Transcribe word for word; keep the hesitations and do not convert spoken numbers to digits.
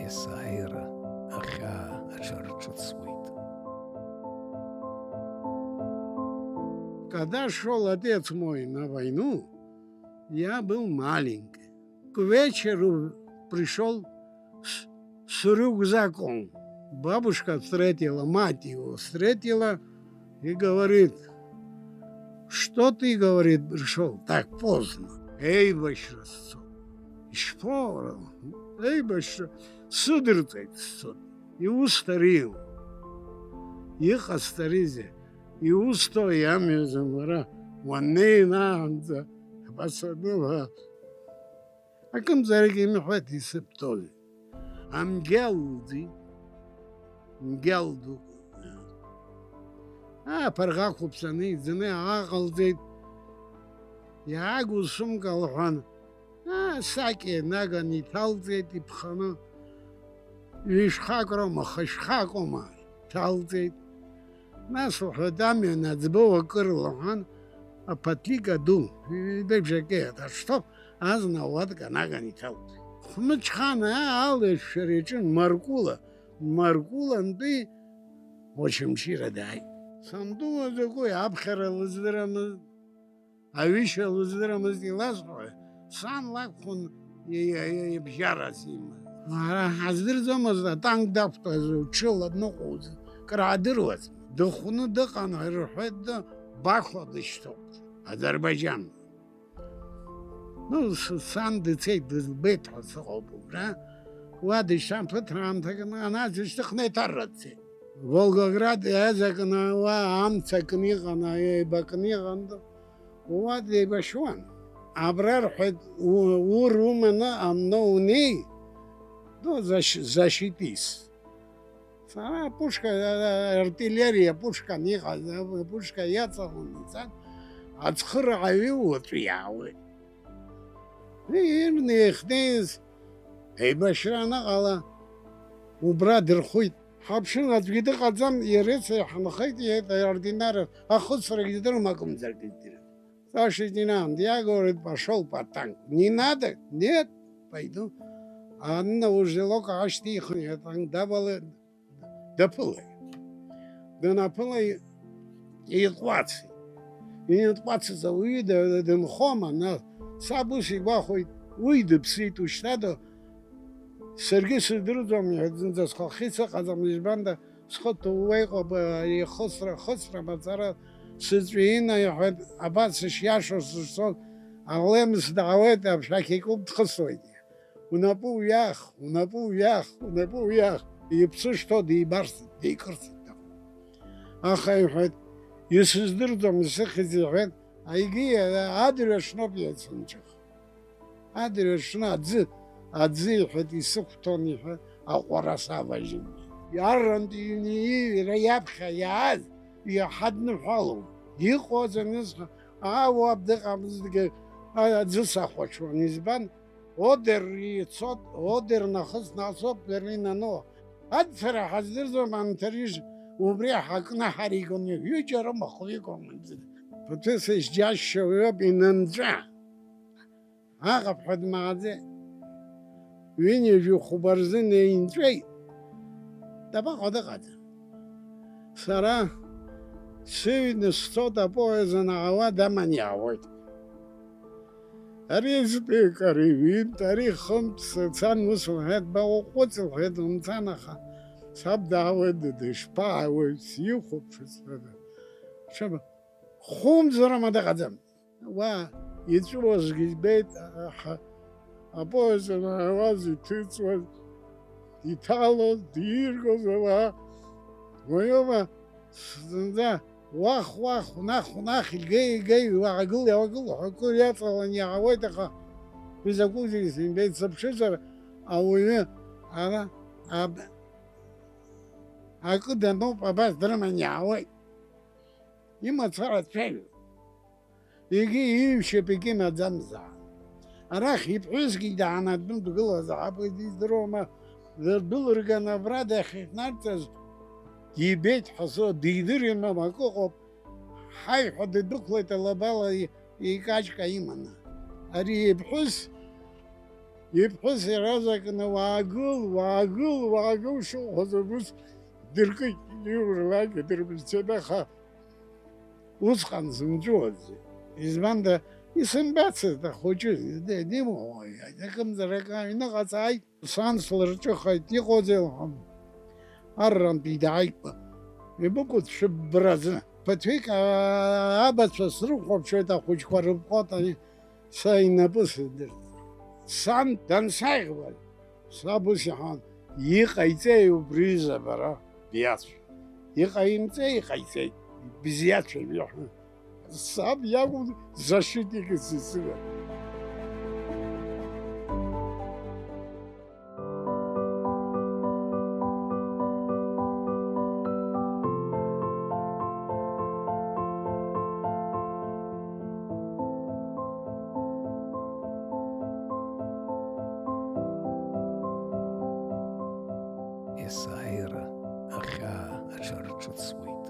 Есааира ахьаа аҽарҿыцуеит. Когда шёл отец мой на войну, я был маленький. К вечеру пришёл с, с рюкзаком. Бабушка встретила, мать его встретила и говорит: «Что ты, говорит, пришёл так поздно?» Еибашьра сцо. Ишԥоура? Еибашьра сыдырҵеит сцот. Иусҭарыу? Иҟасҵарызеи? Иусҭои амҩа замара уаннеинаанӡа абас анылаа? Акымзарак имҳәеит исыбҭозеи? Амгьал лӡит, мгьал ду. Аԥырӷақәа ԥсаны иӡаны ааҟалҵеит. Иаагу сумка лҳәан, асакьа наган иҭалҵеит иԥханы. Ҩышәхак роума, хышәхакоума иҭалҵеит. Нас лҳәоит, амҩан аӡбоу акыр лҳәан, аԥаҭлика ду, ҩбеибжак еиҳа дашҭоуп, азна ауатка наган иҭалҵеит. Хәмыҷхан алашәшәара иаҿын Маркула, Маркулантәи Очамчыра дааит. Санду закәи аԥхьара лыздырамызт, аҩышьа лыздырамызт иласҳәои, сан лакәхон и-, и-, ибжьарас имаз. Ҳара ҳаздырӡомызт атанк дақәтәаз, уҽыла дныҟәоз, краадыруаз. Дыхәны дыҟан, рҳәеит, ды Бақәа дышьҭоуп, Азербаиџьан. Ну, с-, сан дцеит, дызбеит ҳәа сыҟоуп убра. Уа дышьҭан ԥыҭраамҭак, ана дышьҭыхны еиҭарра дцеит. Волгоград иааз акны, уа амца акны иҟан, аҩеибакны иҟан, уа деибашьуан. Абра рҳәеит, у-, ур уманы амно унеи, ду защ-, защитись. Сара апушка, артиллериа пушкан иҟаз, апушка иаҵаланы ицан, ацхырааҩы уаҵәы иаауеит. Ирны иахьнеиз, еибашьра аныҟала, убра дырхәит. Ҳаԥшын аӡәгьы дыҟаӡам, иара ицеи ҳанхеит, иҳәеит аординарец, ахысрагьы дырым акәымзаргьы дырым. Старший лейтенант, я, говорит, пошёл под танк. Не надо? Нет, пойду. Анна уже лока ашьҭихын, атанк давалеит, даԥылеит. Данаԥыла, и-, иҟәацит. Инатҟәацыз ауаҩы да-, дынхома, нас, саб ус игәахәеит, уи дыԥсит, ушьҭада, саргьы сыздырӡом, иҳәа, зынӡа схахьы сыҟаӡам, избанда, схы ҭууеиҟоуп, ихысра, хысра мацара сыҵәиина, иҳәеит, абас сышиашоу сышцоз, алемс даауеит, ашәақь икуп, дхысуеит. Унапы уҩах, унапы уҩах, унапы уҩах, иԥсы шҭоу дибарц, дикырц иҭахуп. Аха, иҳәеит, исыздырӡом, исыхьыз, иҳәеит, егьи адырҩаҽноуп иацынҵәах. Адырҩаҽны аӡы, аӡы, иҳәеит, исықәҭәон, иҳәеит, аҟәара саважьын. Аррантә иҩны иҩра иаԥхьа иааз, иаҳа дныҳәалон. Иҟоуҵа анысҳәа, аа, уаб дыҟамызҭгьы, а-, аӡы сахәаҽуан. Избан? Одер ицот, Одер нахыс насоуп Берлин ану. Ад сара ҳаздырӡом, анҭариж убри ҳакнаҳаригон, ҩыџьа рымахә икәымӡит. Ԥыҭҩыс исџьашьо уиоуп инанҵәа. Аҟаԥҳәа дмааӡеит. Ҩынҩажәи хәба рзы неинҵәеит. Дабаҟоу, дыҟаӡам. Сара сыҩны сцот, апоезд анаауа даман иаауеит. Ари зтәык, ари ҩынтә, ари хынтә сцан, ус лҳәеит, ба уҟәыҵ, лҳәеит, умцан, аха саб даауеит, дышԥаауеи, сихәаԥшыз, сҳәеит. Шаба, хәымзарама дыҟаӡам. Уа иҵәуазгьы збеит, аха апоезд анаауаз иҭыҵуаз, иҭалоз, дииргоз ауаа. Уаҩума зынӡа уах, уах, унах, унах, игеи, игеи, уаагыл, иаагыл ҳәа акыр иаҵалан иаауеит, аха изакәызеи сымбеит, сыԥшызар ауаҩы ара аб-, акы дануп, абас дрыман иаауеит. Имацара цәаҩуп. Егьи иҩшьап, егьи маӡамзаап. Арахь иԥҳәысгьы даанадәны дгылазаап, уи диздыруама, дырдәылырган абра дахьыхьнарҵаз дибеит ҳәа со, дидырын, мамак ыҟоуп, ҳаи ҳәа дыдәықәлеит алабала и-, икаҷка иманы. Ари иԥҳәыс Иԥҳәыс иаразакны уаагыл, уаагыл, уаагыл шыҟоз убыс дыркит, иурлакгьы дырбырцеит, аха усҟан сымҵәуаӡеит. Избанда, исымбацызт ахәыҷы, димоуи, акымзарак аҩныҟа ҵааит, сан слырҿыхеит, иҟоузеи лҳәан. Аррантәи дааит, ибыкәыцәыббразы. Ԥыҭҩык абацәа срыхәаԥшуеит ахәыҷқәа рыпҟоҭ, са инапы сыдырт. Сан дансаӷьуа, саб ус иҳәан, иҟаиҵеи убри изабара биацәа? Иҟаимҵеи, иҟаиҵеит, бзиацәажәо ҳәа. Саб иакәын защитник сысыган. Есааира ахьаа аҽарҿыцуеит.